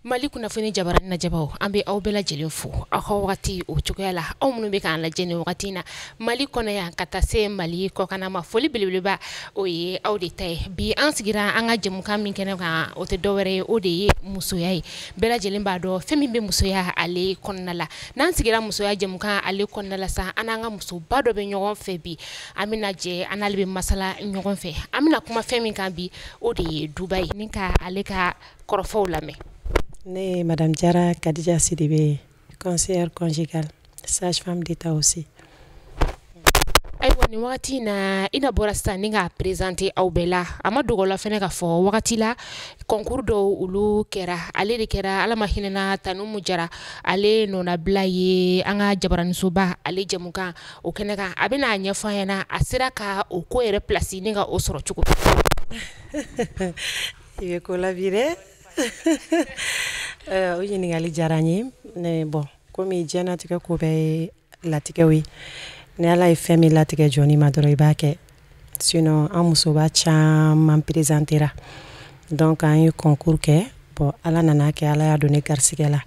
Mali kunnafoni jabaranin lajɛbaaw, an bɛ aw bɛɛ lajɛlen fo aw ka wagati o cogoya la. Aw minnu bɛ k'an lajɛ nin wagati in na Mali kɔnɔ yan ka taa se Mali kɔkanna ma, foli belebeleba o ye aw de ta ye. Bi an sigira an ka jɛmukan min kɛnɛ kan, o tɛ dɔwɛrɛ ye, o de ye musoya ye. Bɛɛ lajɛlen b'a dɔn fɛn min bɛ musoya ale kɔnɔna la. N'an sigira musoya jɛmukan ale kɔnɔna la sa, an n'an ka musoba dɔ bɛ ɲɔgɔn fɛ bi. An bɛna jɛ an n'ale bɛ masala ɲɔgɔn fɛ. An bɛna kuma fɛn min kan bi, o de ye duba ye. Ni ka ale ka kɔrɔfɔw lamɛn. Ne ye Madame Jara Kadija Sidibe, conseillère conjugale, sage-femme d'État aussi. Ayiwa, nin wagati in na, i na bɔra sisan ni k'a présenter aw bɛɛ la. A ma dogo la fɛnɛ k'a fɔ wagati la concours dɔw olu kɛra, ale de kɛra Ala ma hinɛna Tanumu Jara ale nɔnabila ye an ka jabaranisoba ale jɛmukan o kɛnɛ kan. A bɛna a ɲɛfɔ an ɲɛna a sera ka o ko yɛrɛ place ni ka o sɔrɔ cogo. I bɛ ko la bi dɛ. O ɲininkali diyara n ye. Ne bon, komi diɲɛnatigɛ ko bɛɛ ye latigɛw ye, ni Ala ye fɛn min latigɛ jɔnni ma dɔrɔn, i b'a kɛ. Sinon an musoba caman présentera, donc an ye concours kɛ. Bon, Ala nana kɛ, Ala y'a don ne garisigɛ la.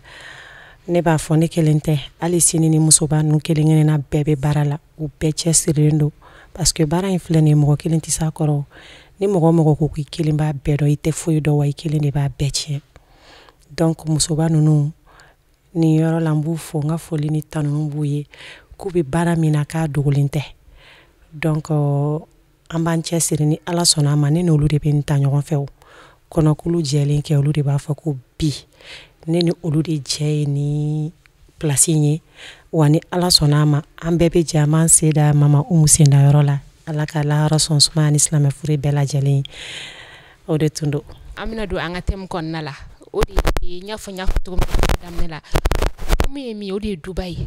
Ne b'a fɔ ne kelen tɛ, hali sini ni musoba ninnu kelen kelenna bɛɛ bɛ baara la, u bɛɛ cɛsirilen don, parce que baara in filɛ nin ye, mɔgɔ kelen tɛ s'a kɔrɔ. Ni mɔgɔ mɔgɔ ko k'i kelen b'a bɛɛ dɔn, i tɛ foyi dɔn, wa i kelen de b'a bɛɛ tiɲɛ. Donc musoba ninnu, nin yɔrɔ la, n b'u fo, n ka foli ni tanuni b'u ye k'u bɛ baara min na, k'a dogolen tɛ. Donc an b'an cɛsiri, ni Ala sɔnna a ma, ne n'olu de bɛ nin ta ɲɔgɔn fɛ. O kɔnɔkulu jɛlen kɛ, olu de b'a fɔ ko bi ne ni olu de jɛ ye ni place in ye. Wa ni Ala sɔnna a ma, an bɛɛ bɛ jɛ, an b'an sen da Mama Umu sendayɔrɔ la. Ala ka lahara sɔn suma ani silamɛ furu bɛɛ lajɛlen ye. O de tun don. An bɛna don an ka thème kɔnɔna la. O de ye, n y'a fɔ cogo min daminɛ la, min ye min ye, o de ye duba ye.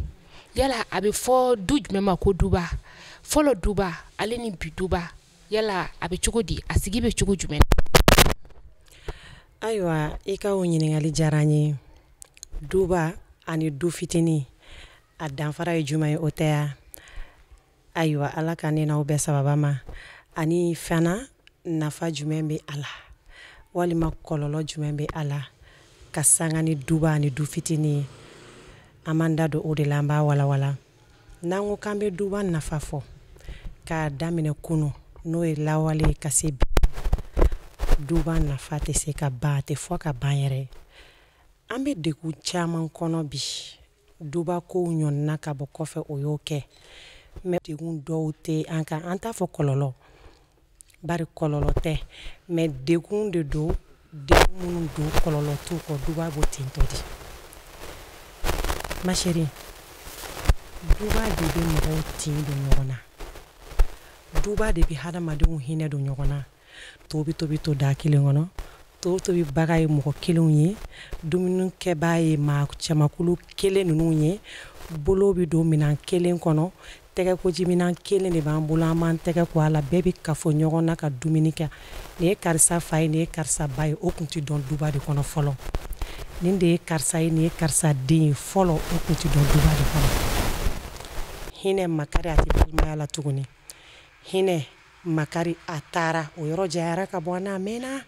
Yala a bɛ fɔ du jumɛn ma ko duba? Fɔlɔ duba ale ni bi duba, yala a bɛ cogo di? A sigi bɛ cogo jumɛn? Ayiwa, i ka o ɲininkali diyara n ye. Duba ani du fitinin, a danfara ye jumɛn ye, o tɛ ya? Ayiwa, Ala ka ne n'aw bɛɛ sababa ma. Ani fana, nafa jumɛn bɛ a la walima kɔlɔlɔ jumɛn bɛ a la ka sanga ni duba ani du fitinin ye? An b'an da don o de la, an b'a walawala. N'an ko k'an bɛ duba nafa fɔ k'a daminɛ kunu, n'o ye lawale, ka se bi, duba nafa tɛ se ka ban, a tɛ fɔ ka ban yɛrɛ. An bɛ degun caman kɔnɔ bi. Duba kow ɲɔnina ka bɔ kɔfɛ, o y'o kɛ, mais degun dɔw tɛ an kan. An t'a fɔ kɔlɔlɔ, bari kɔlɔlɔ tɛ, mais degun de don. Degun minnu don, kɔlɔlɔ t'u kɔ. Duba b'o ten tɔ de, ma chérie. Duba de bɛ mɔgɔw tin don ɲɔgɔn na, duba de bɛ hadamadenw hinɛ don ɲɔgɔn na. To bɛ tobi to da kelen kɔnɔ, to tobibaga ye mɔgɔ kelenw ye, dumuni kɛbaa ye maa camakulu kelen ninnu ye, bolo bɛ don minɛn kelen kɔnɔ, tɛgɛkojiminan kelen de b'an bolo, an b'an tɛgɛ ko a la, bɛɛ bɛ kafo ɲɔgɔn na ka dumuni kɛ. Nin ye karisa fa ye, nin ye karisa ba ye, o tun tɛ dɔn duba de kɔnɔ fɔlɔ. Nin de ye karisa ye, nin ye karisa den ye, fɔlɔ o tun tɛ dɔn duba de kɔnɔ. Hinɛ, makari, a tɛ balimaya la tuguni. Hinɛ, makari, a taara, o yɔrɔ janyara ka bɔ an na, a mɛnna.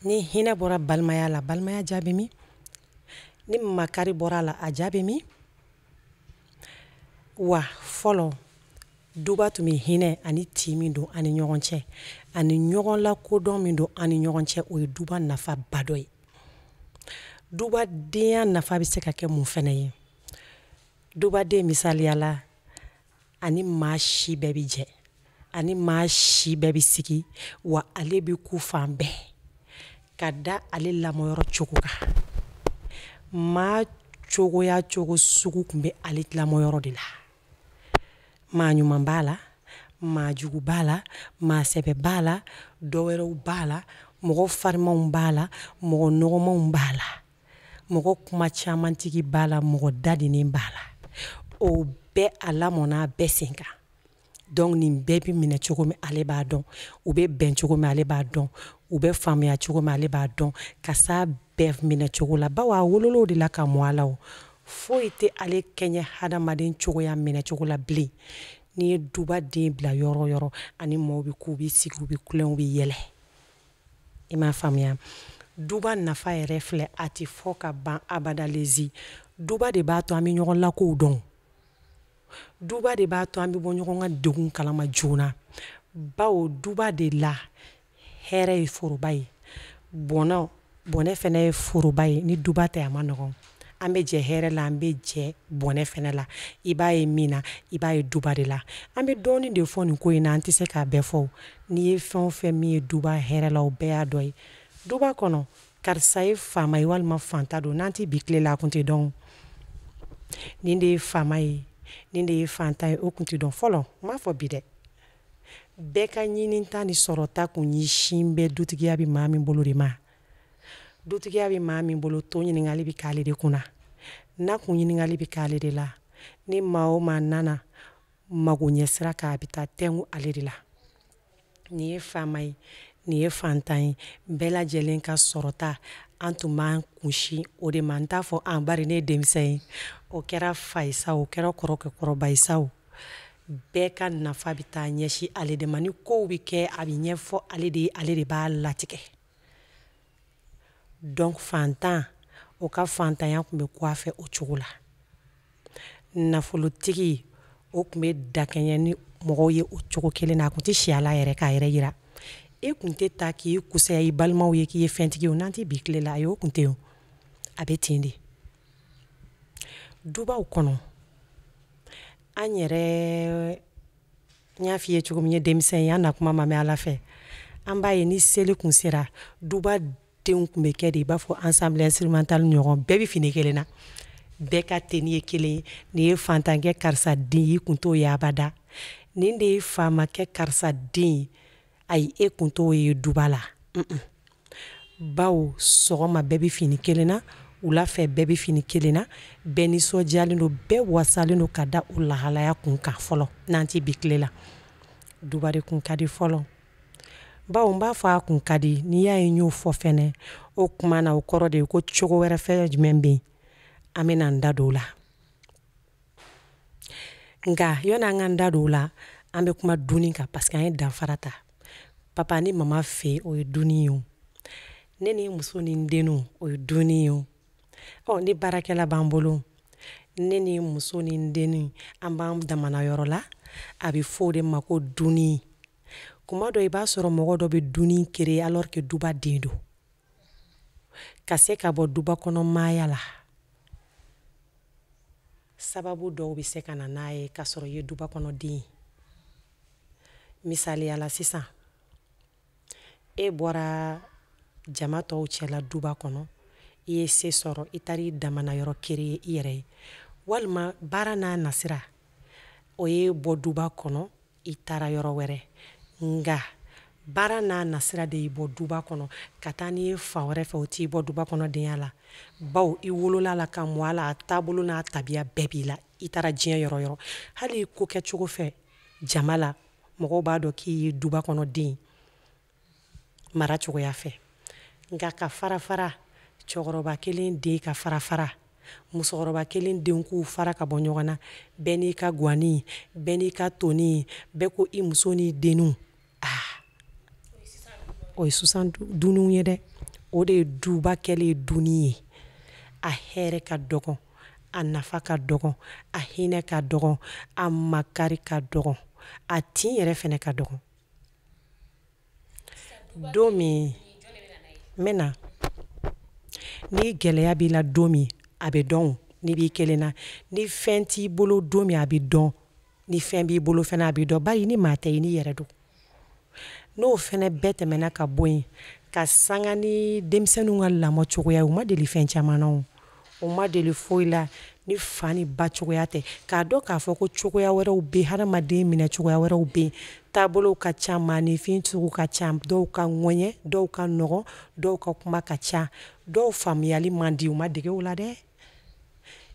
Ni hinɛ bɔra balimaya la, balimaya jaabi min? Ni makari bɔra a la, a jaabi min? Wa fɔlɔ duba tun bɛ hinɛ ani tin min don ani ɲɔgɔn cɛ, ani ɲɔgɔn lakodɔn min don ani ɲɔgɔn cɛ, o ye duba nafaba dɔ ye. Duba denya nafa bɛ se ka kɛ mun fɛnɛ ye? Dubaden, misaliya la, ani maa si bɛɛ bɛ jɛ, ani maa si bɛɛ bɛ sigi, wa ale bɛ ku fan bɛɛ ka da ale lamɔyɔrɔ cogo kan. Maa cogoya cogo sugu tun bɛ ale lamɔyɔrɔ de la. Maa ɲuman b'a la, maa jugu b'a la, maa sɛbɛ b'a la, dɔ wɛrɛw b'a la, mɔgɔ farimanw b'a la, mɔgɔ nɔgɔmanw b'a la, mɔgɔ kuma camantigi b'a la, mɔgɔ dadenen b'a la. O bɛɛ, a lamɔna bɛɛ sen kan. Donc nin bɛɛ bɛ minɛ cogo min, ale b'a dɔn. U bɛ bɛn cogo min, ale b'a dɔn. U bɛ faamuya cogo min, ale b'a dɔn. Ka s'a bɛɛ minɛ cogo la, bawo a wolol'o de la ka mɔ a la. O foyi tɛ ale kɛɲɛ hadamaden cogoya minɛ cogo la bilen. N'i ye duba den bila yɔrɔ o yɔrɔ, ani maaw bɛ k'u bɛ sigi, u bɛ kulɔn, u bɛ yɛlɛ. I m'a faamuya? Duba nafa yɛrɛ filɛ, a tɛ fɔ ka ban abada. Lezi, duba de b'a to an bɛ ɲɔgɔn lakow dɔn. Duba de b'a to an bɛ bɔ ɲɔgɔn ka degun kalama joona, bawo duba de la hɛrɛ ye foroba ye, bɔnɛ bɔnɛ fɛnɛ ye foroba ye. Ni duba tɛ, a ma nɔgɔn. An bɛ jɛ hɛrɛ la, an bɛ jɛ bɔnɛ fɛnɛ la. I b'a ye min na, i b'a ye duba de la. An bɛ dɔɔnin de fɔ nin ko in na, an tɛ se k'a bɛɛ fɔ. N'i ye fɛn o fɛn min ye duba hɛrɛ la, o bɛɛ y'a dɔ ye. Duba kɔnɔ, karisa ye faama ye walima fanta don, n'an tɛ bi tile la, a kun tɛ dɔn. Nin de ye faama ye, nin de ye fantan ye, o kun tɛ dɔn fɔlɔ. N m'a fɔ bi dɛ. Bɛɛ ka ɲinita ni sɔrɔta kun ɲɛsin bɛ dutigiya bɛ maa min bolo de ma. Dutigiya bɛ maa min bolo, to ɲininkali bɛ k'ale de kunna, n'a kun ɲininkali bɛ k'ale de la. Ni maa o maa nana mago ɲɛsira kan, a bɛ taa tɛnku ale de la. Nin ye faama ye, nin ye fantan ye, bɛɛ lajɛlen ka sɔrɔta, an tun b'an kunsin o de ma. N t'a fɔ an, bari ne ye denmisɛn ye. O kɛra fa ye sa, o kɛra kɔrɔkɛ kɔrɔba ye sa, o bɛɛ ka nafa bɛ taa ɲɛsin ale de ma. Ni kow bɛ kɛ, a bɛ ɲɛfɔ ale de ye, ale de b'a latigɛ. Donc fantan, o ka fantanya tun bɛ ku a fɛ o cogo la. Nafolotigi, o tun bɛ dakɛɲɛ ni mɔgɔw ye o cogo kelen na. A tun tɛ si a la yɛrɛ k'a yɛrɛ yira. E tun tɛ ta k'i kusaya i balimaw ye k'i ye fɛntigi ye. N'an tɛ bi tile la, ayi, o tun tɛ yen. A bɛ ten de dubaw kɔnɔ. An yɛrɛ, n y'a f'i ye cogo min, ye denmisɛn ye, an na kuma ma mɛn ala fɛ. An b'a ye, ni seli kun sera, duba denw tun bɛ kɛ de i b'a fɔ ensemble instrumental ɲɔgɔn. Bɛɛ bɛ fini kelen na, bɛɛ ka tenue ye kelen ye. Nin ye fantankɛ karisa den ye, i kun t'o ye abada. Nin de ye faamakɛ karisa den ye, ayi, e kun t'o ye duba la. Bawo sɔgɔma bɛɛ bɛ fini kelen na, wula fɛ bɛɛ bɛ fini kelen na, bɛɛ nisɔndiyalen don, bɛɛ wasalen don ka da o lahalaya kun kan fɔlɔ. N'an tɛ bi tile la, duba de kun ka di fɔlɔ. Bawo n b'a fɔ a kun ka di, n'i y'a ye n y'o fɔ fɛnɛ, o kuma na, o kɔrɔ de ye ko cogo wɛrɛ fɛn jumɛn bɛ yen, an bɛna n da don o la. Nka yanni an k'an da don o la, an bɛ kuma dunni kan, parce que an ye danfara ta. Papa ni mama fɛ, o ye dunni ye. O ne ni muso ni n denninw, o ye dunni ye. Ɔ ni baarakɛla b'an bolo, ne ni muso ni n dennin, an b'an damana yɔrɔ la, a bɛ fɔ o de ma ko dunni. Kuma dɔ, i b'a sɔrɔ mɔgɔ dɔ bɛ dunni créer alors que duba den don. Ka se ka bɔ duba kɔnɔ maaya la, sababu dɔw bɛ se ka na n'a ye k'a sɔrɔ i ye duba kɔnɔ den ye. Misaliya la, sisan e bɔra jama tɔw cɛla duba kɔnɔ, i ye se sɔrɔ, i taara i damana yɔrɔ créer i yɛrɛ ye, walima baara n'a nasira, o ye bɔ duba kɔnɔ, i taara yɔrɔ wɛrɛ. Nka baara n'a nasira de y'i bɔ duba kɔnɔ ka taa n'i ye fan wɛrɛ fɛ, o t'i bɔ duba kɔnɔ denya la, bawo i wolola la ka mɔ a la, a taabolo n'a tabiya bɛɛ b'i la. I taara diɲɛ yɔrɔ yɔrɔ, hali i ko kɛcogo fɛ jama la, mɔgɔw b'a dɔn k'i ye duba kɔnɔ den mara cogoya fɛ. Nka ka fara fara, cɛkɔrɔba kelen den ka fara fara, musokɔrɔba kelen den k'u fara ka bɔ ɲɔgɔn na, bɛɛ n'i ka guwani, bɛɛ n'i ka toni, bɛɛ ko i muso n'i denninw, aa, o ye sisan dunniw ye dɛ. O de ye duba kɛlen ye dunni ye. A hɛrɛ ka dɔgɔn, a nafa ka dɔgɔn, a hinɛ ka dɔgɔn, a makari ka dɔgɔn, a tin yɛrɛ fɛnɛ ka dɔgɔn. Don min n bɛ na, ni gɛlɛya b'i la don min, a bɛ dɔn. N'i b'i kelen na, ni fɛn t'i bolo don min, a bɛ dɔn. Ni fɛn b'i bolo fɛnɛ, a bɛ dɔn, bari ni maa tɛ, i n'i yɛrɛ don. N'o fɛnɛ bɛɛ tɛmɛna ka bɔ yen, ka sanga ni denmisɛnninw ka lamɔ cogoya ye, u ma deli fɛn caman na, o u ma deli foyi la ni fa ni ba cogoya tɛ. K'a dɔn k'a fɔ ko cogoya wɛrɛw bɛ hadamaden minɛ, cogoya wɛrɛw bɛ yen, taabolow ka ca, maaninfin sugu ka ca, dɔw ka ŋɔɲɛ, dɔw ka nɔgɔn, dɔw ka kuma ka ca, dɔw faamuyali man di, u ma dege o la dɛ.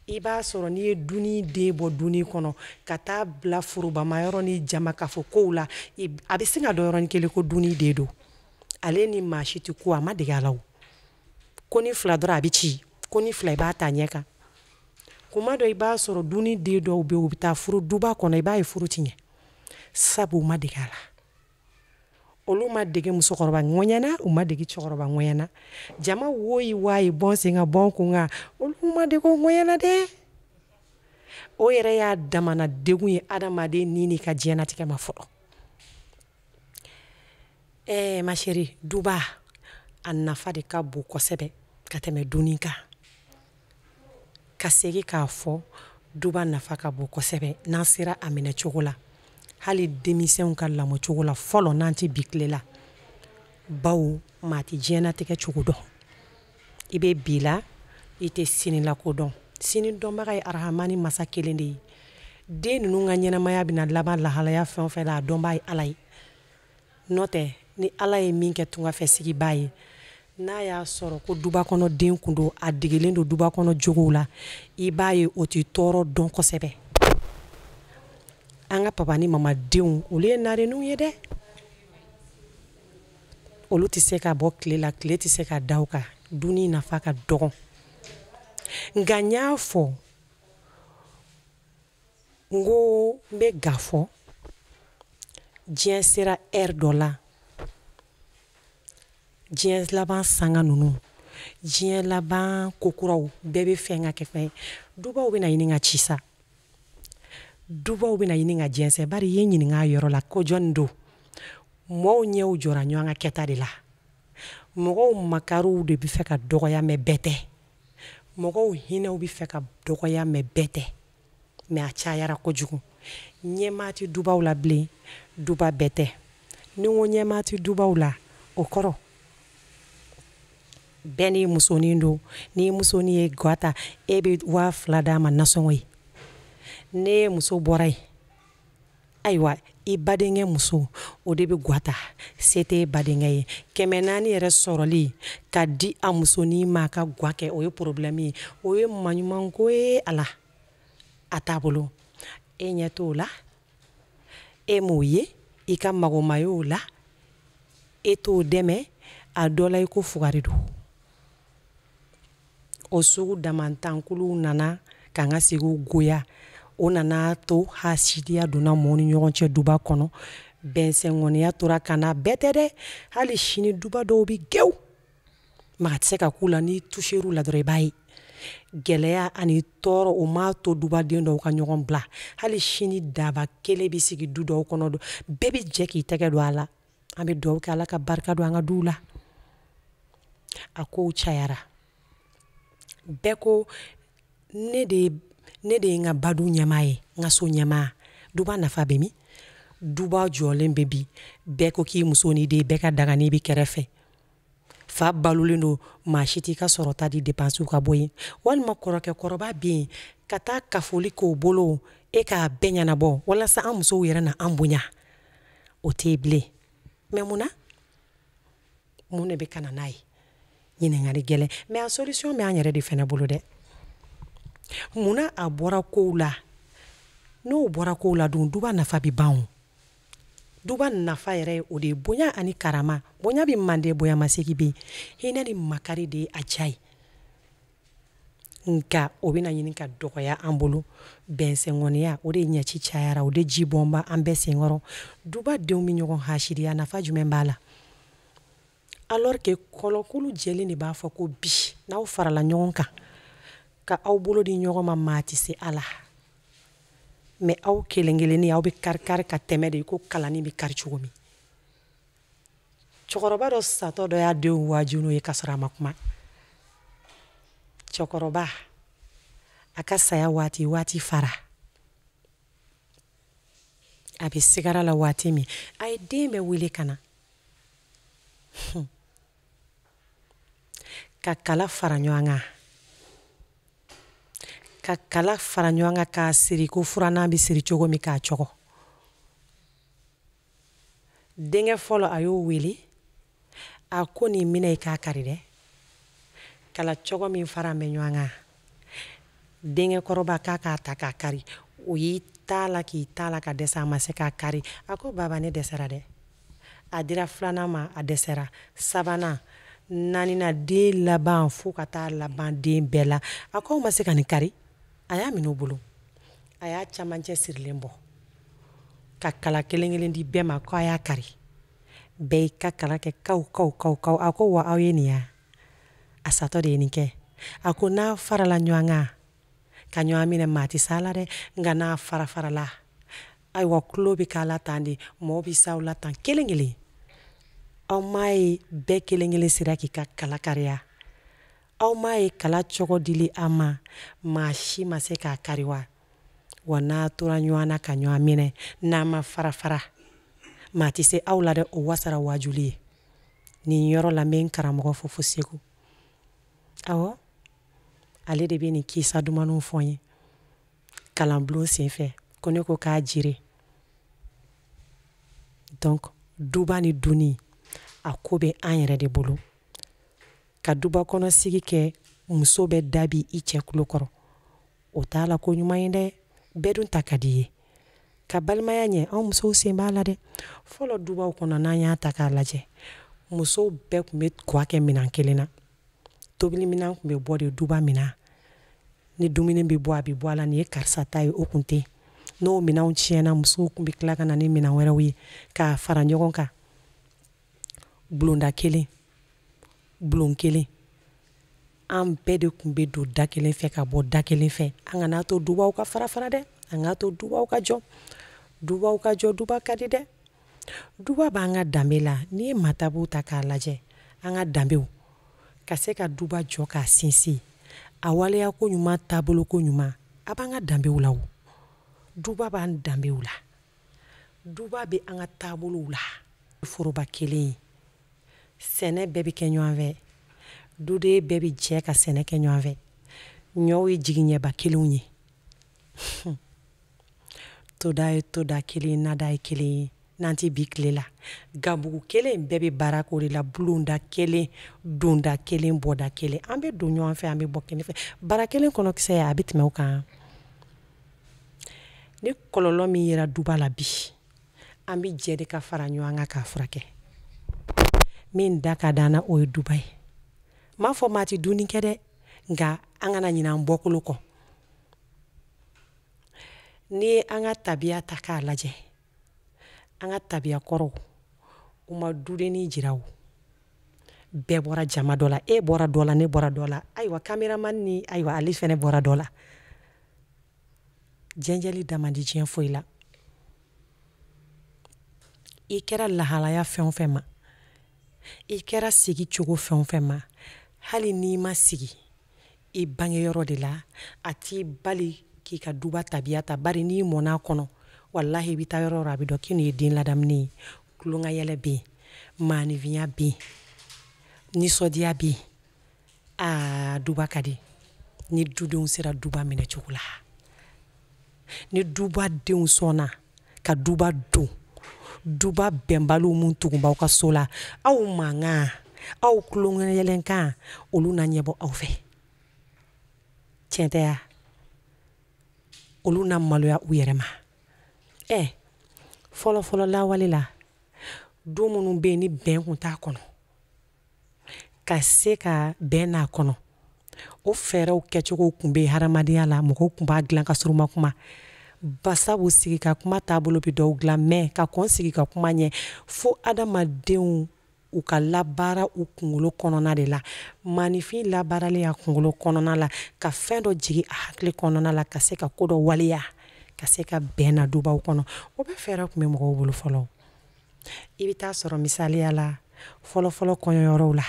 I b'a sɔrɔ n'i ye dunni den bɔ dunni kɔnɔ ka taa bila forobamayɔrɔ ni jama k'a fɔ kow la, a bɛ sin ka dɔn yɔrɔnin kelen ko dunni den don. Ale ni maa si tɛ ko, a ma dege a la. O ko ni fila dɔrɔn, a bɛ ci. Ko ni fila, i b'a ta ɲɛ kan. Kuma dɔ, i b'a sɔrɔ dunni den dɔw bɛ yen, u bɛ taa furu duba kɔnɔ, i b'a ye furu ti ɲɛ, sabu u ma dege a la. Olu ma dege musokɔrɔba ŋɔɲɛ na, u ma dege cɛkɔrɔba ŋɔɲɛ na. Jama woyi wayi bɔn sen kan bɔn kun kan, olu ma dege o ŋɔɲɛ na dɛ. O yɛrɛ y'a damana degun ye adamaden ni n'i ka diɲɛnatigɛ ma fɔlɔ. Ma chérie, duba a nafa de ka bon kosɛbɛ ka tɛmɛ dunni kan. Ka segin k'a fɔ, duba nafa ka bon kosɛbɛ n'an sera a minɛ cogo la. Hali denmisɛnw ka lamɔ cogo la fɔlɔ n'an tɛ bi tile la. Bawo maa tɛ diɲɛnatigɛ cogo dɔn. I bɛ bi la, i tɛ sini la ko dɔn. Sini dɔnbaga ye arahamani masa kelen de ye. Den ninnu ka ɲɛnamaya bɛna laban lahalaya fɛn o fɛn la, a dɔnbaa ye Ala ye. N'o tɛ, ni Ala ye min kɛ tungafɛsigibaa ye, n'a y'a sɔrɔ ko duba kɔnɔ den kun don, a degelen don duba kɔnɔ jogow la, i b'a ye o tɛ tɔɔrɔ dɔn kosɛbɛ. An ka papa ni mama denw, olu ye nareninw ye dɛ. Olu tɛ se ka bɔ tile la, tile tɛ se ka da u kan. Dunni nafa ka dɔgɔ. Nka n y'a fɔ n ko n bɛ ga fɔ, diɲɛ sera heure dɔ la, diɲɛ laban sanga ninnu, diɲɛ laban kokuraw bɛɛ bɛ fɛn ka kɛ fɛn ye. Dubaw bɛna ɲini ka ci sa, dubaw bɛna ɲini ka jɛnsɛn. Bari i ye ɲininka a yɔrɔ la ko jɔnni don. Mɔɔw ɲɛw jɔra ɲɔgɔn ka kɛta de la. Mɔgɔw makariw de bɛ fɛ ka dɔgɔya, mɛ bɛɛ tɛ. Mɔgɔw hinɛw bɛ fɛ ka dɔgɔya, mɛ bɛɛ tɛ. Mɛ a cayara kojugu. Ɲɛmaa tɛ dubaw la bilen, duba bɛɛ tɛ. Ni n ko ɲɛmaa tɛ dubaw la, o kɔrɔ bɛɛ n'i musonin don. N'i musonin ye ga ta, e bɛ 2000 d'a ma nasɔngɔ ye. N'e muso bɔra yen, ayiwa, i badenkɛ muso, o de bɛ ga ta. Se t'e badenkɛ ye. 400 yɛrɛ sɔrɔli ka di a musonin ma ka ga kɛ, o ye problème ye. O ye maɲumanko ye a la, a t'a bolo. E ɲɛ t'o la, e m'o ye, i ka magoma y'o la, e t'o dɛmɛ. A dɔ la i ko fugari don. O sugu damantankuluw nana k'an ka segiw goya. O nana to hasidiya donna mɔɔw ni ɲɔgɔn cɛ duba kɔnɔ. Bɛnsɛnŋɔniya tora ka na. Bɛɛ tɛ dɛ, hali sini duba dɔw bɛ gɛw, maga tɛ se ka k'u la. N'i toucher'u la dɔrɔn i b'a ye gɛlɛya ani tɔɔrɔ, o m'a to dubaden dɔw ka ɲɔgɔn bila. Hali sini daba kelen bɛ sigi du dɔw kɔnɔ, bɛɛ bɛ jɛ k'i tɛgɛ don a la. An bɛ dugawu kɛ Ala ka barika don an ka duw la. A kow cayara. Bɛɛ ko ne de ye n ka badu ɲɛmaa ye, n ka so ɲɛmaa. Duba nafa bɛ min? Duba jɔlen bɛ bi, bɛɛ ko k'i muso n'i den, bɛɛ ka dagani bɛ kɛrɛfɛ. Fa balolen don, maa si t'i ka sɔrɔta di dépenses ka bɔ yen. Walima kɔrɔkɛ kɔrɔba bɛ yen, ka taa kafoli k'o bolo, e k'a bɛɛ ɲɛnabɔ walasa an musow yɛrɛ na an bonya. O tɛ yen bilen. Mɛ mun na? Mun de bɛ ka na n'a ye? Ɲininkali gɛlɛn. Mɛ a solution bɛ an yɛrɛ de fɛnɛ bolo dɛ. Munna a bɔra kow la? N'o bɔra kow la dun, duba nafa bɛ ban o. Duba nafa yɛrɛ ye o de ye, bonya ani karama. Bonya bɛ mande, bonya masegin bɛ yen. Hinɛ ni makari de ye a diya ye. Nka o bɛna ɲini ka dɔgɔya an bolo. Bɛnsɛnŋɔniya, o de ɲɛci cayara, o de ji bɔnba an bɛɛ senkɔrɔ. Duba denw bɛ ɲɔgɔn hasidiya, nafa jumɛn b'a la? Alors que kɔlɔkulu jɛlen de b'a fɔ ko bi n'aw farala ɲɔgɔn kan ka aw bolo di ɲɔgɔn ma, maa tɛ se a la. Mɛ aw kelen kelenni, aw bɛ kari kari ka tɛmɛ de ko kalanni bɛ kari cogo min. Cɛkɔrɔba dɔ satɔ dɔ y'a denw waaju n'o ye k'a sɔrɔ a ma kuma. Cɛkɔrɔba a ka saya waati, waati fara, a bɛ sigara la waati min, a ye den bɛɛ wele ka na ka kala fara ɲɔgɔn kan, ka kala fara ɲɔgɔn kan k'a siri ko furannan bɛ siri cogo min k'a cɔgɔ. Denkɛ fɔlɔ a y'o wele, a ko nin minɛ i k'a kari dɛ. Kala cɔgɔ min fara bɛ ɲɔgɔn kan, denkɛ kɔrɔba k'a k'a ta k'a kari. O y'i t'a la k'i t'a la ka dɛsɛ, a ma se k'a kari. A ko baba ne dɛsɛra dɛ. A dira filanan ma, a dɛsɛra. Sabanan, naaninan, den laban fo ka taa laban den bɛɛ la. A ko aw ma se ka nin kari. A y'a minɛ u bolo, a y'a camancɛ sirilen bɔ ka kala kelen kelen di bɛɛ ma ko a y'a kari. Bɛɛ y'i ka kala kɛ kaw kaw kaw kaw. A ko wa aw ye nin ya, a satɔ de ye nin kɛ. A ko n'a farala ɲɔgɔn kan ka ɲɔgɔn minɛ, maa tɛ s'a la dɛ, nka n'a fara farala, ayiwa tulo bɛ k'a la tan de, mɔgɔ bɛ s'aw la tan kelen kelen. Aw m'a ye bɛɛ kelen kelen sera k'i ka kala kariya. Aw m'a ye kala cogo dili a ma, maa si ma se k'a kari wa. Wa n'a tora ɲɔgɔn na ka ɲɔgɔn minɛ, n'a ma fara fara, maa tɛ se aw la dɛ. O wasara waajuli ye. Nin yɔrɔ la n bɛ n karamɔgɔ fo fo Segu. Awɔ, ale de bɛ nin kisa dumanw fɔ n ye kalanbulon senfɛ, ko ne ko k'a jire. Donc duba ni dunni, a ko bɛ an yɛrɛ de bolo. Ka duba kɔnɔ sigi kɛ, muso bɛ da bi i cɛ kulo kɔrɔ, o t'a la ko ɲuman ye dɛ. Bɛɛ dun ta ka di ye. Ka balimaya ɲɛ, anw musow sen b'a la dɛ. Fɔlɔ dubaw kɔnɔ, n'an y'a ta k'a lajɛ, musow bɛɛ tun bɛ gwa kɛ minɛn kelen na. Tobili minɛn tun bɛ bɔ de duba minɛn. Ni dumuni bɛ bɔ, a bɛ bɔ a la, nin ye karisa ta ye, o kun tɛ. N'o minɛnw tiɲɛna, musow tun bɛ tila ka na ni minɛn wɛrɛw ye k'a fara ɲɔgɔn kan. Bulonda kelen, bulon kelen, an bɛɛ de tun bɛ don da kelen fɛ ka bɔ da kelen fɛ. An kana to dubaw ka fara fara dɛ, an k'a to dubaw ka jɔ, dubaw ka jɔ. Duba ka di dɛ. Duba b'an ka danbe la. N'i ye matabuw ta k'a lajɛ, an ka danbew ka se ka duba jɔ k'a sinsin, a waleya ko ɲuman, taabolo ko ɲuman, a b'an ka danbew la. O duba b'an danbew la, duba bɛ an ka taabolow la. Foroba kelen ye, sɛnɛ bɛɛ bɛ kɛ ɲɔgɔn fɛ, duden bɛɛ bɛ jɛ ka sɛnɛ kɛ ɲɔgɔn fɛ. Ɲɔw ye jigiɲɛba kelenw ye, toda ye toda kelen, nada ye kelen ye. N'an tɛ bi tile la, gabugu kelen bɛɛ bɛ baara k'o de la. Bulonda kelen, donda kelen, bɔda kelen, an bɛ don ɲɔgɔn fɛ, an bɛ bɔ kelen fɛ. Bara kelen kɔnɔ kisɛ, a bɛ tɛmɛ o kan. Ni kɔlɔlɔ min yera duba la bi, an bɛ jɛ de ka fara ɲɔgɔn kan k'a furakɛ. Min da ka d'an na, o ye duba ye. N m'a fɔ maa tɛ dumuni kɛ dɛ, nka an kana ɲinɛ an bɔkolo kɔ. N'i ye an ka tabiya ta k'a lajɛ, an ka tabiya kɔrɔw, u ma dudennin jira. O bɛɛ bɔra jama dɔ la, e bɔra dɔ la, ne bɔra dɔ la, ayiwa cameraman ni ayiwa ale fɛnɛ bɔra dɔ la. Jɛnjɛli da man di diɲɛ foyi la. I kɛra lahalaya fɛn o fɛn ma, i kɛra sigi cogo fɛn o fɛn ma, hali n'i ma sigi i bangeyɔrɔ de la, a t'i bali k'i ka duba tabiya ta. Bari n'i mɔn'a kɔnɔ, walahi i bɛ taa yɔrɔ o yɔrɔ, a bɛ dɔn k'i nin ye den ladamuni ye. Tulonkɛ yɛlɛ bɛ yen, maaninfinya bɛ yen, nisɔndiya bɛ yen. Aa, duba ka di ni dudenw sera duba minɛ cogo la. Ni duba denw sɔnna ka duba don, duba bɛnbaliw mun tugun b'aw ka so la, aw mankan, aw tulonkɛ yɛlɛnkan, olu na ɲɛbɔ aw fɛ. Tiɲɛ tɛ ya? Olu na maloya u yɛrɛ ma. Ɛ, fɔlɔ fɔlɔ lawale la, du minnu bɛ yen ni bɛn kun t'a kɔnɔ, ka se ka bɛn n'a kɔnɔ, o fɛɛrɛw kɛcogow kun bɛ yen hadamadenya la. Mɔgɔw kun b'a dilan ka sɔrɔ u ma kuma. Basabu sigi ka kuma taabolo bɛ dɔw dilan, mɛ ka kɔn sigi ka kuma ɲɛ, fo adamadenw u ka labaara u kunkolo kɔnɔna de la. Maaninfin labaaralen a kunkolo kɔnɔna la, ka fɛn dɔ jigin a hakili kɔnɔna la, ka se ka ko dɔ waleya, ka se ka bɛn na dubaw kɔnɔ, o bɛɛ fɛɛrɛ tun bɛ mɔgɔw bolo fɔlɔ. I bɛ taa sɔrɔ misaliya la, fɔlɔfɔlɔ kɔɲɔyɔrɔw la,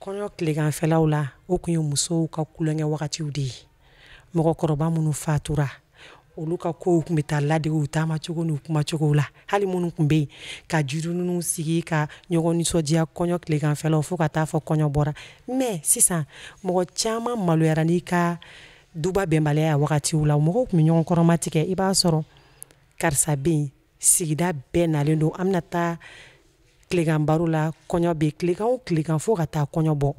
kɔɲɔ tileganfɛlaw la, o tun ye musow ka kulonkɛ wagatiw de ye. Mɔgɔkɔrɔba minnu fatura, olu ka kow tun bɛ taa ladege u taamacogo n'u kumacogo la. Hali minnu tun bɛ yen ka jirininw sigi ka ɲɔgɔn nisɔndiya kɔɲɔ tileganfɛlaw, fo ka taa fɔ kɔɲɔ bɔra. Mɛ sisan mɔgɔ caman maloyara n'i ka duba bɛnbaliya wagatiw la. Mɔgɔw tun bɛ ɲɔgɔn kɔrɔma tigɛ. I b'a sɔrɔ karisa bɛ yen, sigida bɛɛ nalen don, an bɛna taa tilegan baro la, kɔɲɔ bɛ tilegan o tilegan fo ka taa kɔɲɔ bɔ.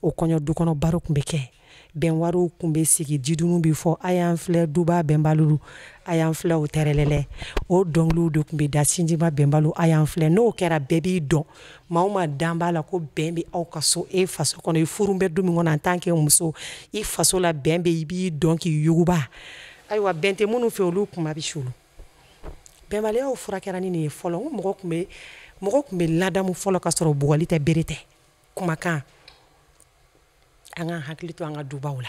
O kɔɲɔ du kɔnɔ baro tun bɛ kɛ, bɛnwariw tun bɛ sigi, jidunu bɛ fɔ, a y'an filɛ duba bɛnbaliw, a y'an filɛ o tɛrɛlɛlɛ. O dɔnkiliw de tun bɛ da, sinjiba bɛnbaliw, a y'an filɛ. N'o kɛra, bɛɛ b'i dɔn. Maa o maa dan b'a la ko bɛn bɛ aw ka so, e faso kɔnɔ, i furu bɛ du min kɔnɔ en tant que muso, i faso la bɛn bɛ, i b'i dɔn k'i yuguba. Ayiwa, bɛn tɛ minnu fɛ, olu kuma bɛ sulu. Bɛnbaliyaw furakɛra ni nin ye fɔlɔ. N ko mɔgɔ tun bɛ ladamu fɔlɔ ka sɔrɔ bugɔli tɛ, bere tɛ, kumakan. An k'an hakili to an ka dubaw la.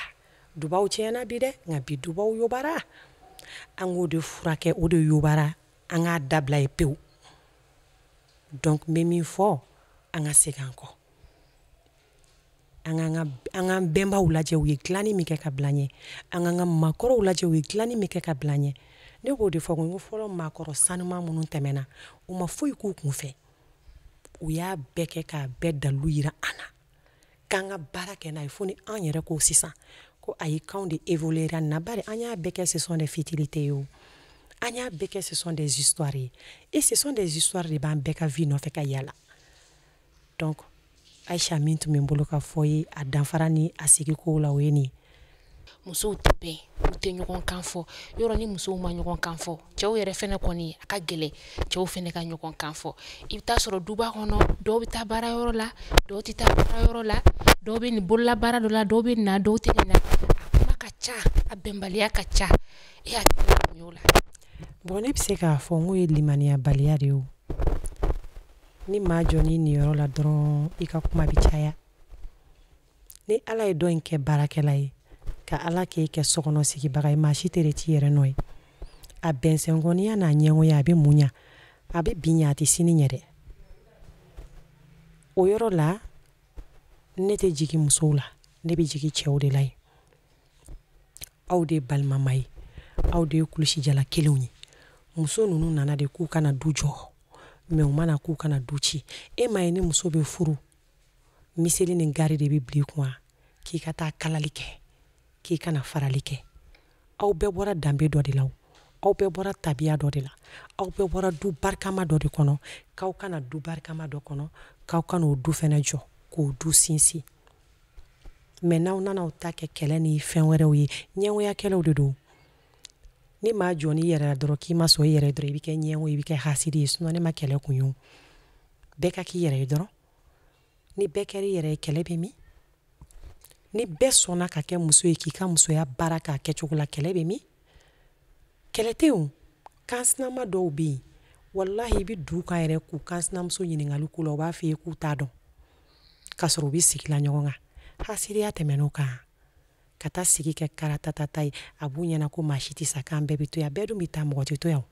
Dubaw tiɲɛna bi dɛ, nka bi dubaw yobara, an k'o de furakɛ, o de yobara, an k'a dabila ye pewu. Donc n bɛ min fɔ, an ka segin an kɔ, an k'an bɛnbaw lajɛ, u ye dilanni min kɛ ka bila ɲɛ. An k'an ka maakɔrɔw lajɛ, u ye dilanni min kɛ ka bila ɲɛ. Ne b'o de fɔ ko fɔlɔ maakɔrɔ sanuman minnu tɛmɛna, u ma foyi k'u kun fɛ, u y'a bɛɛ kɛ k'a bɛɛ dalilu yira an na k'an ka baara kɛ n'a ye. Fo ni an yɛrɛ ko sisan ko ayi, k'anw de évoluer nin na, bari an y'a bɛɛ kɛ, ce sont des futilités ye o. An y'a bɛɛ kɛ, ce sont des histoires ye, et ce sont des histoires de b'an bɛɛ ka vie nɔfɛ ka yala. Donc Aïcha, min tun bɛ n bolo ka fɔ ye a danfara ni a sigikow la, o ye nin ye. Musow tɛ bɛn, u tɛ ɲɔgɔn kan fɔ. Yɔrɔ ni musow ma ɲɔgɔn kan fɔ, cɛw yɛrɛ fɛnɛ kɔni, a ka gɛlɛn cɛw fɛnɛ ka ɲɔgɔn kan fɔ. I bɛ taa sɔrɔ duba kɔnɔ, dɔw bɛ taa baarayɔrɔ la, dɔw tɛ taa baarayɔrɔ la, dɔw bɛ nin bololabaara dɔ la, dɔw bɛ na, dɔw tɛ nin na. A kuma ka ca, a bɛnbaliya ka ca. E hakilina mun y'o la? Bon, ne bɛ se k'a fɔ n ko ye limaniyabaliya de ye o. Ni maa jɔ n'i niyɔrɔ la dɔrɔn, i ka kuma bɛ caya. Ni Ala ye dɔ in kɛ baarakɛla ye, ka Ala k'e kɛ sokɔnɔ sigibaga ye, maa si tɛ de t'i yɛrɛ nɔ ye. A bɛnsɛnkɔniya n'a ɲɛngoya, a bɛ mun ɲa? A bɛ bi ɲa, a tɛ sini ɲɛ dɛ. O yɔrɔ la, ne tɛ jigin musow la, ne bɛ jigin cɛw de la yen. Aw de ye balimama ye, aw de ye kulusijala kelenw ye. Muso ninnu nana de k'u kana du jɔ, mɛ u mana k'u kana du ci. E m'a ye, ni muso bɛ furu, miseli ni gari de bɛ bila i kun k'i ka taa kalali kɛ, k'i kana farali kɛ. Aw bɛɛ bɔra danbe dɔ de la, aw bɛɛ bɔra tabiya dɔ de la, aw bɛɛ bɔra du barikama dɔ de kɔnɔ, k'aw kana du barikama dɔ kɔnɔ, k'aw kana o du fɛnɛ jɔ k'o du sinsin. Mɛ n'aw nana aw ta kɛ kɛlɛ ni fɛn wɛrɛw ye, ɲɛngoya de don. Ni maa jɔ n'i yɛrɛ la dɔrɔn, k'i ma sɔn i yɛrɛ dɔrɔn, i bɛ kɛ ɲɛngo, i bɛ kɛ hasidi ye. Sinon ne ma kɛlɛ kun ye o. Bɛɛ ka k'i yɛrɛ ye dɔrɔn. Ni bɛɛ kɛra i yɛrɛ ye, kɛlɛ bɛ min? Ni bɛɛ sɔnna ka kɛ muso ye, k'i ka musoya baara k'a kɛcogo la, kɛlɛ bɛ min? Kɛlɛ tɛ o. Kansinama dɔw bɛ yen, walahi, i bɛ du kan yɛrɛ k'u kansinamuso ɲininkali ko la, u b'a f'i ye k'u t'a dɔn, k'a sɔrɔ u bɛ sigi la ɲɔgɔn kan. Hasidiya tɛmɛn'o kan ka taa sigi kɛ karatatata ye. A b'u ɲɛna ko maa si tɛ sa, k'an bɛɛ bɛ to yan. Bɛɛ dun bɛ taa, mɔgɔ tɛ to yan.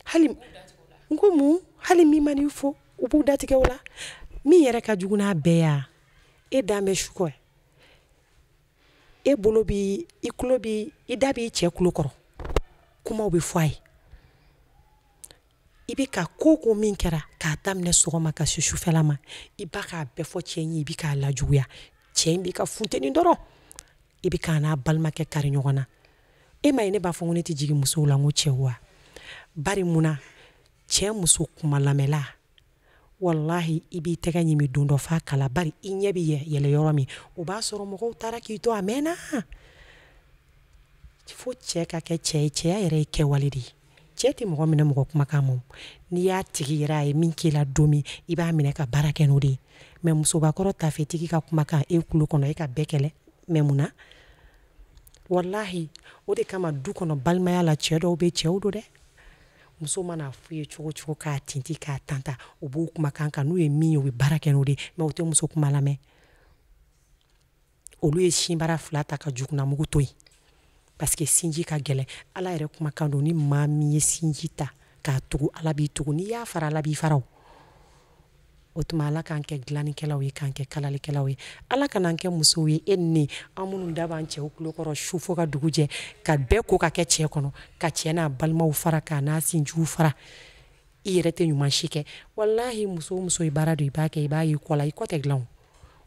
Hali n ko mun, hali min man'i fo, u b'u datigɛ o la. Min yɛrɛ ka jugu n'a bɛɛ ya, e dan bɛ su kɔ, e bolo bi, i tulo bi, i da b'i cɛ tulo kɔrɔ, kumaw bɛ fɔ a ye. I bɛ ka ko ko min kɛra k'a daminɛ sɔgɔma ka se sufɛla ma, i ba k'a bɛɛ fɔ cɛ in ye. I bɛ k'a lajuguya, cɛ in b'i ka funteni dɔrɔn, i bɛ k'a n'a balimakɛ kari ɲɔgɔn na. E ma ye, ne b'a fɔ ko ne tɛ jigin musow la, n ko cɛw wa. Bari mun na? Cɛ muso kuma lamɛnla, walahi, i b'i tɛgɛ ɲimi don dɔ f'a kala, bari i ɲɛ bɛ yɛlɛ yɔrɔ min, o b'a sɔrɔ mɔgɔw taara k'i to a mɛnna. Fo cɛ ka kɛ cɛ ye. Cɛya yɛrɛ ye kɛwale de ye. Cɛ tɛ mɔgɔ minɛ mɔgɔ kumakan ma. N'i y'a tigi yɛrɛ, a ye min k'i la don min, i b'a minɛ ka baara kɛ n'o de ye. Mɛ musobakɔrɔ tafetigi ka kumakan e tulo kɔnɔ, e ka bɛɛ kɛlɛ. Mɛ mun na? Walahi, o de kama du kɔnɔ, balimaya la, cɛ dɔw bɛ, cɛw don dɛ, muso mana f'u ye cogo cogo k'a tinti k'a tanta, u b'u kumakan kan. N'u ye min ye, u bɛ baara kɛ n'o de ye. Mɛ u tɛ muso kuma lamɛn. Olu ye sinbara fila ta ka jugunamugu to yen, parce que sinji ka gɛlɛn. Ala yɛrɛ kumakan don: ni maa min ye sinji ta k'a tugu, Ala b'i tugu. N'i y'a fara, Ala b'i fara. O tuma, Ala k'an kɛ dilannikɛlaw ye, k'an kɛ kalalikɛlaw ye. Ala kan'an kɛ musow ye, e ni an minnu da b'an cɛw tulo kɔrɔ su fo ka dugu jɛ, ka bɛɛ ko ka kɛ cɛ kɔnɔ, ka cɛ n'a balimaw fara, k'a n'a sinjiw fara. I yɛrɛ tɛ ɲuman si kɛ. Walahi, muso o muso ye baara don, i b'a kɛ, i b'a ye kɔ la, i kɔ tɛ dilan.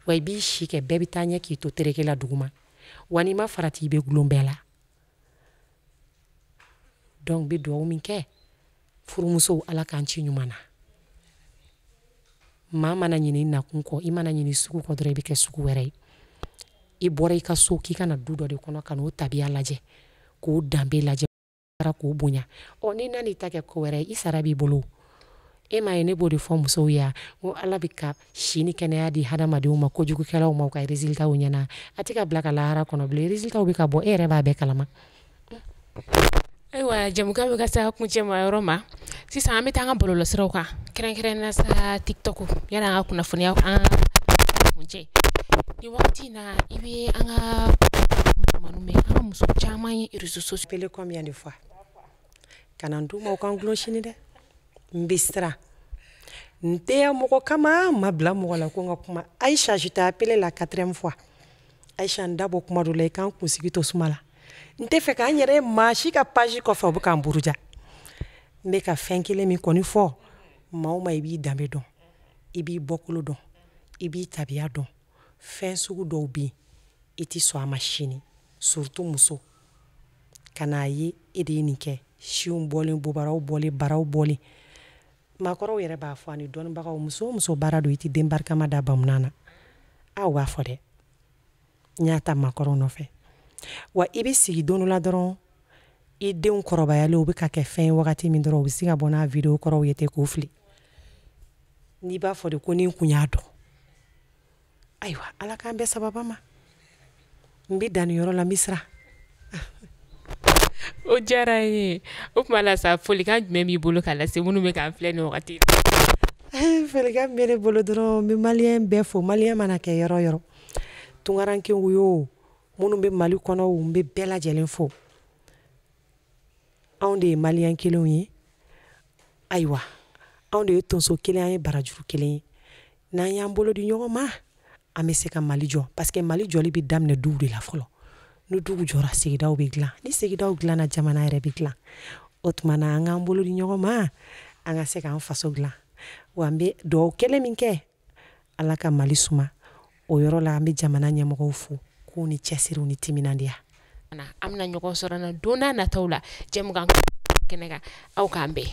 Wa i b'i si kɛ, bɛɛ bɛ taa ɲɛ k'i to tereke la duguma. Wa n'i ma farati, i bɛ gulon bɛɛ la. Donc n bɛ dugawu min kɛ furumusow, Ala k'an ci ɲuman na. Maa mana ɲinɛ i nakun kɔ, i mana ɲinɛ sugu kɔ dɔrɔn, i bɛ kɛ sugu wɛrɛ ye. I bɔra i ka so k'i kana du dɔ de kɔnɔ, ka n'o tabiya lajɛ, k'o danbe lajɛ, k'o bonya. Ɔ, n'i nana i ta kɛ ko wɛrɛ ye, i sara b'i bolo. E m'a ye, ne b'o de fɔ musow ye, ko Ala bɛ ka si ni kɛnɛya di hadamadenw ma, kojugukɛlaw ma, u ka résultat ɲɛna. A tɛ ka bila ka lahara kɔnɔ bilen, résultat bɛ ka bɔ, e yɛrɛ b'a bɛɛ kalama. Ayiwa, jɛmukan bɛ ka se a kuncɛma yɔrɔ ma. Sisan an bɛ taa an ka bɔlɔlɔsiraw kan, kɛrɛnkɛrɛnnenya sa TikTok, yanni an ka kunnafoniya an ka kuncɛ. Nin wagati in na, i bɛ an ka musomaninw mɛn, an ka muso caman ye réseaux sociaux Appelé combien de fois? Kana n d'u ma u ka n gulon sini dɛ. N bɛ siran, n tɛ yan mɔgɔ kama, n ma bila mɔgɔ la ko n ka kuma. Aïcha, je t'ai appelé la quatrième fois. Aïcha, n da bɔ kuma dɔ la, i k'an kunsigi to suma la. N tɛ fɛ k'an yɛrɛ ye maa si ka page kɔfɛ, u bɛ k'an buruja. N bɛ ka fɛn kelen min kɔni fɔ, maa o maa, i b'i danbe dɔn, i b'i bɔkolo dɔn, i b'i tabiya dɔn, fɛn sugu dɔw bɛ yen, i tɛ sɔn a ma sini, surtout muso ka n'a ye e de ye nin kɛ. Siw bɔlen, bobaraw bɔlen, baraw bɔlen, maakɔrɔw yɛrɛ b'a fɔ ani dɔnnibagaw, muso o muso baara don, i tɛ den barikama da bamunan na. Aw b'a fɔ dɛ, n y'a ta maakɔrɔw nɔfɛ. Wa i bɛ sigi don dɔ la dɔrɔn, i denw kɔrɔbayalen, u bɛ ka kɛ fɛn ye wagati min dɔrɔn, u bɛ se ka bɔ n'a vidéo kɔrɔw ye ten k'o fili. N'i b'a fɔ de ko ni n kun y'a dɔn. Ayiwa, Ala k'an bɛɛ sababa ma. N bɛ dan nin yɔrɔ la, n bɛ siran. O diyara n ye. O tuma la sa, folikan jumɛn b'i bolo k'a lase minnu bɛ k'an filɛ nin wagati? Folikan min bɛ ne bolo dɔrɔn, n bɛ malien bɛɛ fo. Malien mana kɛ yɔrɔ o yɔrɔ, tunkarankew ye o, minnu bɛ Mali kɔnɔ o, n bɛ bɛɛ lajɛlen fo. Anw de ye malien kelenw ye. Ayiwa, anw de ye tonso kelen, an ye barajuru kelen ye. N'an y'an bolo di ɲɔgɔn ma, an bɛ se ka Mali jɔ, parce que Mali jɔli bɛ daminɛ duw de la fɔlɔ. Ni duw jɔra, sigidaw bɛ dilan. Ni sigidaw dilanna, jamana yɛrɛ bɛ dilan. O tuma na, an k'an bolo di ɲɔgɔn ma, an ka se k'an faso dilan. Wa n bɛ dugawu kelen min kɛ, Ala ka Mali suma. O yɔrɔ la, an bɛ jamana ɲɛmɔgɔw fo k'u ni cɛsiriw ni timinandiya. An bɛna ɲɔgɔn sɔrɔ na don n'a nataw la jɛmukan kɛnɛ kan. Aw k'an bɛn.